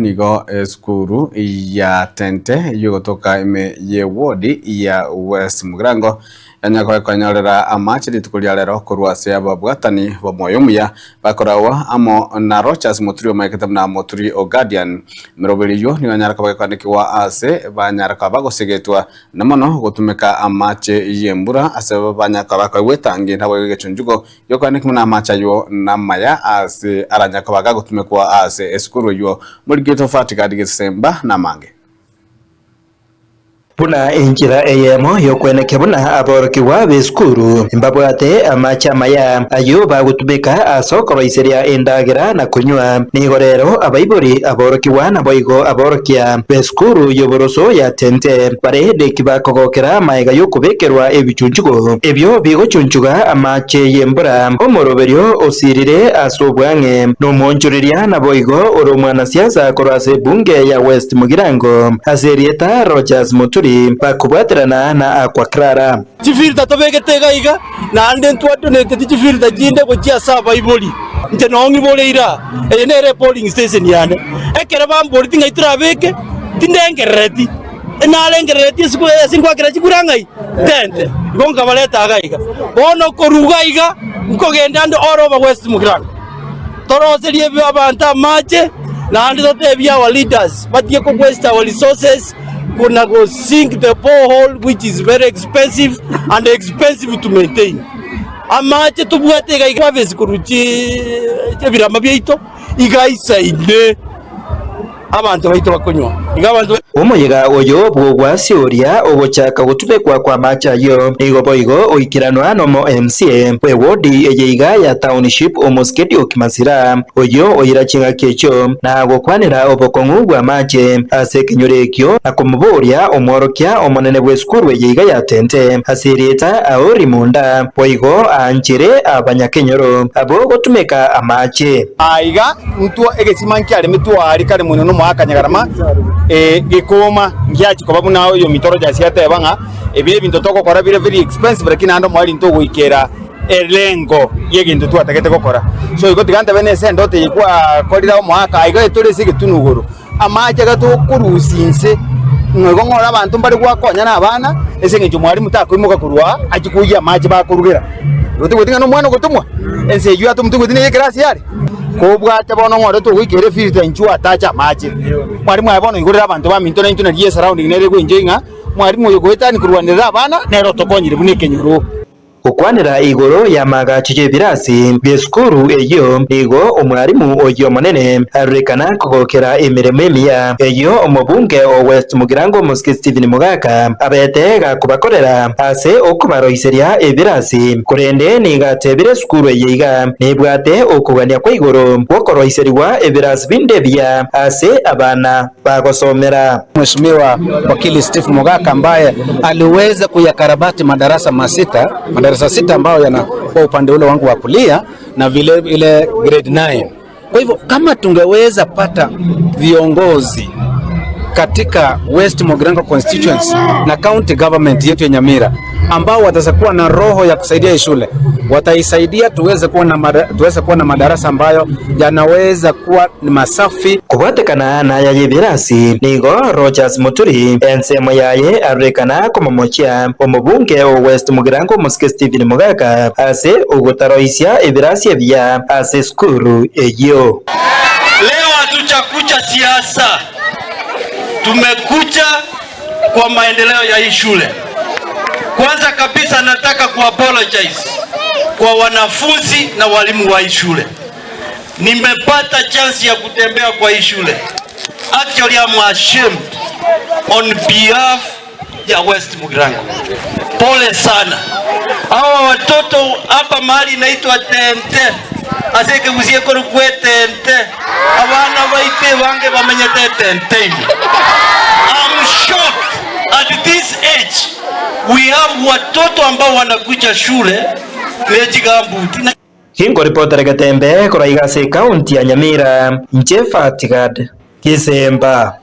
Nigo esukuru ya Tente y'ogotoka ime ye ward ya West Mugirango yanya konyorera amache rituko ria rero korwa ase ababwatani b'omoyo omuya bakorawa amo na Rochas Moturi omaekete buna Moturi o Guardian. Emeroberi eyio nigo yanyara koba gekwanekigwa ase banyara koba bagosegetwa na mono gotumeka amache y'embura ase banyara koba bakoegwa etangi naboigo egechunchugo Yokaaneke buna amache ayio namaya aase aranyare koba gagotumekwa aase esukuru eyio. Morigie tofauti gati gesemba namange. Buna enchera eyemo y'okwenekia buna aborokigwa b'esukuru mbabwate amache amaya ayio bagotumeka ase okoroiseria endagera na konywa. Nigo rero abaibori, aborokigwa naboigo aborokia b'esukuru y'oboroso ya Tente bare neki bakogokera amaega y'okobekerwa ebichunchugo ebio bigochunchuga amache y'embura, omoroberio osirire ase obwang'e, nomoonchoreria naboigo ore omwanasiasa korwa ase ebunge ya West Mugirango ase erieta Rodgers Muturi bakobwaterana na Akwa Clara. Chifilter tobegete iga iga, naende ntwadonateti chifilter chinde gochia ase abaibori. Inche noo ng'ibore ira, eye nere epolling station yane. Ekero bamboreti ng'ai torabeke, tindengerereti, narengereretie isiko ase ngoakera chikura ng'ai? Tente. Igo nkabareta iga iga. Bono korwa iga iga, nkogenda nde all over West Mugirango, toroserie abanto amache, naende totebie our leaders batige ko waste our resources. Kona go sink the borehole which is very expensive and expensive to maintain. Amache tobwate iga iga harvest korwa chi ebirama biaito iga aisaine abanto baito bakonywa. Iga abanto. Omoyega oyo bw'ogwasioria ogochaka gotumekwa kw'amache ayio nigo boigo oikeranwa nomo MCA bw'ewodi eye iga ya Township Omosikedio Kimasira, oyio oira ching'aki echio na gokwanera obokong'u bw'amache ase ekenyoro ekio na komoboria omworokia omonene bw'esukuru eye iga ya Tente ase erieta Aori Munda boigo aanchere abanyakenyoro abwo gotumeka amache. Aiga ntwo egesima nkiaremetwe aria kare mono nomoaka nyagarama, ee, gekooma, ngiachia koba buna oyominto Rogers ateba ng'a ebi nebinto togokora bire very expensive lakini naende omoerio ntogoikera elengo y'egento twatagete gokora. So igo tiga ntabe nese endoto eye gwakorire omoaka aiga etore ase egetunu igoro, amache iga tokorusia inse, ng'a igo ng'ore abanto mbare gwakonya na abana, ase eng'encho mwalimu takoimoka korwa aa achie koiyia amache bakorugera. Igo toigweti ng'a nomwana ogotomwa, ense eyio atomwa toigweti neye ekerasi yare. Kobwate bono ng'ore togoikera efilter inchuo atache amache. Mwalimu aye bono oigorere abanto baminto naintwe nari esurrounding nere egwenchoi ng'a mwalimu oyo goetani korwanerera abana nere otokonyire buna ekenyoro. Gokwanera igoro y'amaagacho y'ebirasi bi'esukuru eyio, nigo omwarimu oyio omonene arorekana kogokera emeremo emiya eyio omobunge o West Mugirango Omosike Stephen Mogaka abete gakobakorera ase okobaroiseria ebirasi. Korende nigo atebire esukuru eye iga nebwate okogania kwa igoro gw'okoroiserigwa ebirasi binde ebiya ase abana bagosomera. Mheshimiwa Wakili Steve Mogaka ambaye aliweza kuyakarabati madarasa masita, madarasa sita ambayo yana kwa upande ule wangu wa kulia na vile vile grade 9. Kwa hivyo kama tungeweza pata viongozi katika West Mugirango constituency na county government yetu ya Nyamira ambao wataweza kuwa na roho ya kusaidia hii shule, wataisaidia tuweze kuwa na mada, tuweze kuwa na madarasa ambayo yanaweza kuwa ni masafi. Kobwatekana naya y'ebirasi, nigo Rodgers Muturi ensemo yaye arorekana komomochia omobunge o West Mugirango Omosike Stephen Mogaka ase ogotaroisia ebirasi ebiya ase esukuru eyio. Leo hatujakuja siasa, tumekuja kwa maendeleo ya hii shule. Kwanza kabisa nataka ku apologize kwa wanafunzi na walimu wa hii shule. Nimepata chance ya kutembea kwa hii shule. Actually I'm ashamed on behalf ya West Mugirango. Pole sana. Hawa watoto hapa mahali inaitwa Tente ase ekegusia ekorokwa etente abana baito abange bamenyete etente ime. I'm shocked at this age we have watoto ambao wanakuja shule ne chigambuti. Ginkoripotera egetembe korwa iga ase ekaunti ya Nyamira, inche Fatigad Gisemba.